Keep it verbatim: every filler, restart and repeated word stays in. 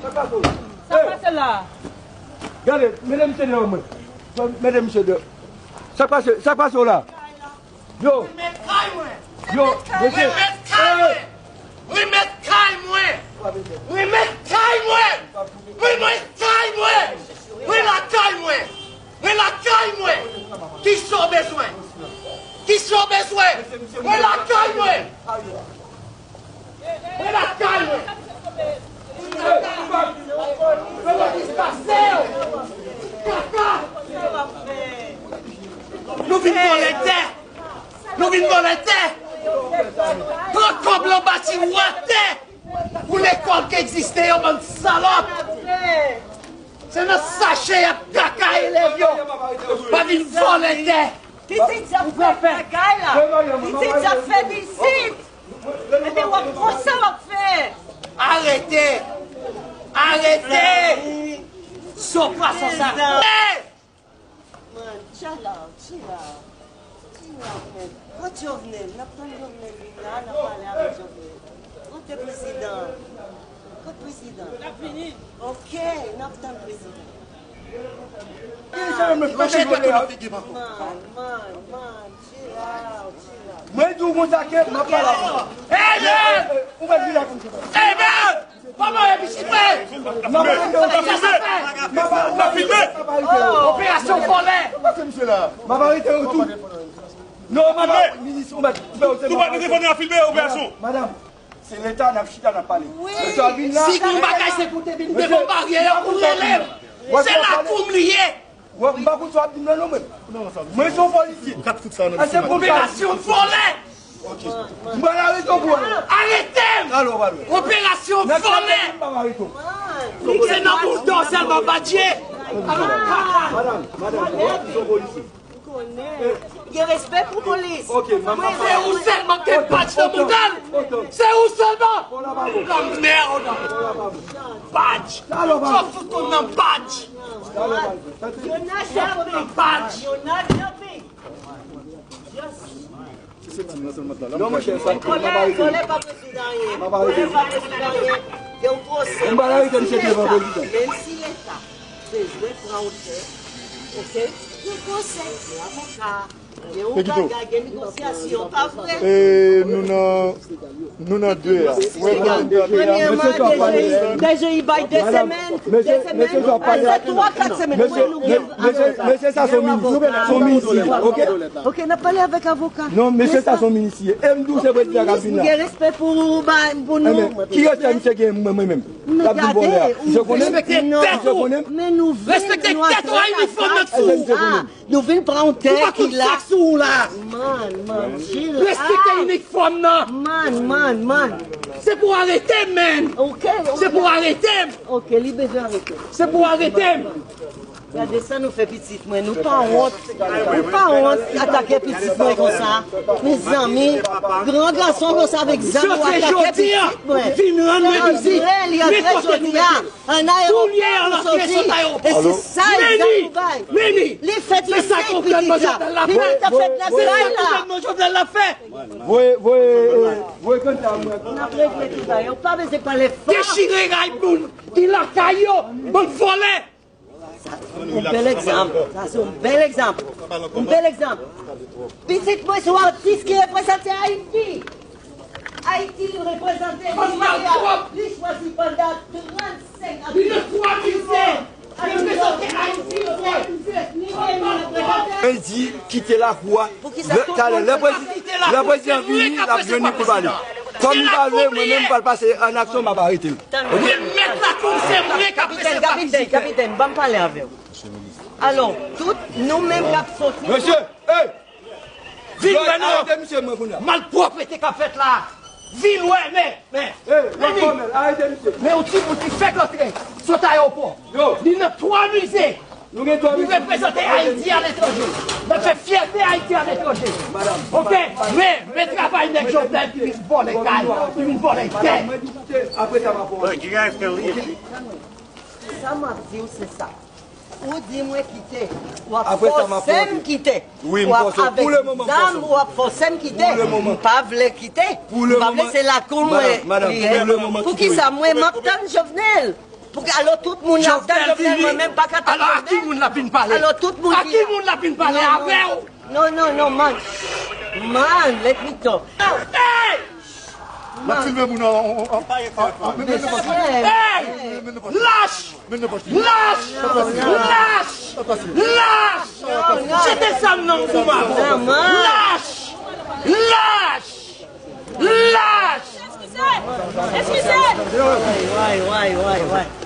Sa k pase w la? Gade, mete misye deyò mwen. Mete misye deyò. Sa k pase, sa k pase w la? Yo. Remèt kay mwen. Yo, mesye. Remèt kay mwen. Remèt kay mwen. Remèt kay mwen. Remèt kay mwen. Remèt kay mwen. Mwen lakay mwen. Kisa w bezwen? Kisa w bezwen? Mwen lakay mwen. Mwen lakay mwen. Mwen pa dispase w. Kaka. Nou vin vòlè tè. Nou vin vòlè tè. Pran kòb lan bati w atè. Pou lekòl ki egziste yo, bann salòp. Se nan sache y ap kaka elèv yo. Pa vin vòlè tè. Pitit sa fè bagay la. Pitit sa fè isit. Epi w ap konsa w ap fè. Arete. Arete. Zo pwason sa. Man, chill out, chill out. Chill out, man. Kot Jovenel? N ap tann Jovenel vin la, n ap pale avèk Jovenel. Kote prezidan an? Kot prezidan an? L ap vini. Ok, n ap tann prezidan. Manje tèt nan figi m ankò. Man, man, man, chill out, chill out. Mwen di w konsa ke m ap pale avè w. Hey, man! Ou mèt vin la konsa. Hey, man! Kòman w ye, pitit mwen? N ap filme! N ap filme! Operasyon vòlè! M ap arete yo tou. Non, m ap minis, ou mèt koupe yo, se mwen. Tou pa telefòn nan filme operasyon. Madanm, se leta n ap chita, n ap pale. Mesye a vin la. Si gon bagay se pou te vin devan baryè a, ou rele m. Se lakou m li ye. Wè, m pa konn sa w ap di m nan non, mwen. Mwen se yon polisye. Kat fout sa nan. Operasyon vòlè! M pral arete w pou wè. Arete m! Talè w pral wè. Operasyon vòlè! M pral arete w. Se nan bouldozè m ap badje. Madanm, madanm, mwen se yon polisye. Gen respè pou polis. Ok, manman. Se ou sèlman ke badj nan mouda l. Se ou sèlman. Lanmèd. Badj. Sòt tout moun nan badj. Yo n a japon. Yo n a japon. Non, monchè, sa, m ap arete. Kòlè, kòlè pa rezoud anyen. M ap arete. Kòlè pa rezoud anyen. Gen yon pwosè. M pa arete misye devan prezidan. Menm si leta bezwen pran otè, ok? Gen pwosè, gen avoka. Gen yon bagay, gen negosyasyon, pa vre? E, nou nan, nou nan de a. Premyèman, DGI bay de semèn, de semèn, se twa, kat semèn. Mwen, nou gen, mesye, sa se yon minis, se yon minis, ok? Ok, n ap pale avèk avoka. Non, mesye, sa se yon minis li ye. E m di w se prezidan k ap vin la. Gen respè pou, ba, pou nou. Ki respè misye gen mwen, mwen menm? L ap vin vòlè a. Misye konnen? Respekte tèt ou. Men nou vin, nou atake la. Nou vin pran yon tè ki la. Man, man, chill out. Respekte inifòm nan. Man, man, man. Se pou arete m, man. Ok, ok. Se pou arete m. Ok, li bezwen arete. Se pou arete m. Gade sa nou fè pitit mwen. Nou pa wont. Nou pa wont atake pitit mwen konsa. Mezanmi, gran gason konsa avèk zam ou atake pitit mwen. Vin rann mwen vizit. Nenpòt kote. An ayewopò, nou soti. E se sa egzanp ou bay. Li fèt isit, pitit la. Li pa t ap fèt nan kay la. Voye, voye, eh, voye kanta mwen. N ap regle tout bagay. Ou pa bezwen pale fò. Dechire ray moun ki lakay yo. Bann vòlè. Yon bèl egzanp. Sa se yon bèl egzanp. Yon bèl egzanp. Pitit mwen se yon atis ki reprezante Ayiti. Ayiti li reprezante, li chwazi pandan trannsenk ane. Li nan twa mize. Li reprezante Ayiti. Mwen di kite lakou a. Talè, lè prezidan, lè prezidan vini, l ap jwenn li pou l pale. Kòm li pa vle, mwen menm m pral pase an aksyon, m ap arete l. Remèt lakou, se mwen k ap resevwa fizik. Kapitèn, kapitèn, ban m pale avè w. Alò, tout nou menm k ap soti. Mesye, hey! Vin wè non! Arete misye mwen kounye a. Malpwòpte k ap fèt la. Vin wè, men, men. Hey, men yon ti bout li fèk rantre sot ayewopò. Li nan twa mize. Li reprezante Ayiti aletranje. L ap fè fyète Ayiti aletranje. Ok? Men, men travay nèg Jovenel ki vin vòlè kay, ki vin vòlè tè. Sa m ap di w se sa. Ou di mwen kite, w ap fòse m kite. W ap avèk zam, w ap fòse m kite. M pa vle kite. M pa vle, se lakou mwen li ye. Poukisa mwen m ap tann Jovenel? Pou ki alò tout moun ap tann Jovenel, mwen menm pa ka tann Jovenel. Alò a ki moun l ap vin pale? Alò tout moun a ki moun l ap vin pale avè w? Non, non, non, man. Man, let me talk. Hey! L ap filme moun an. Hey! Lach! Lach! Lach! Lach! Jete zam nan kouman. Lach! Lach! Lach! Eskize! Eskize! Why, why, why, why, why?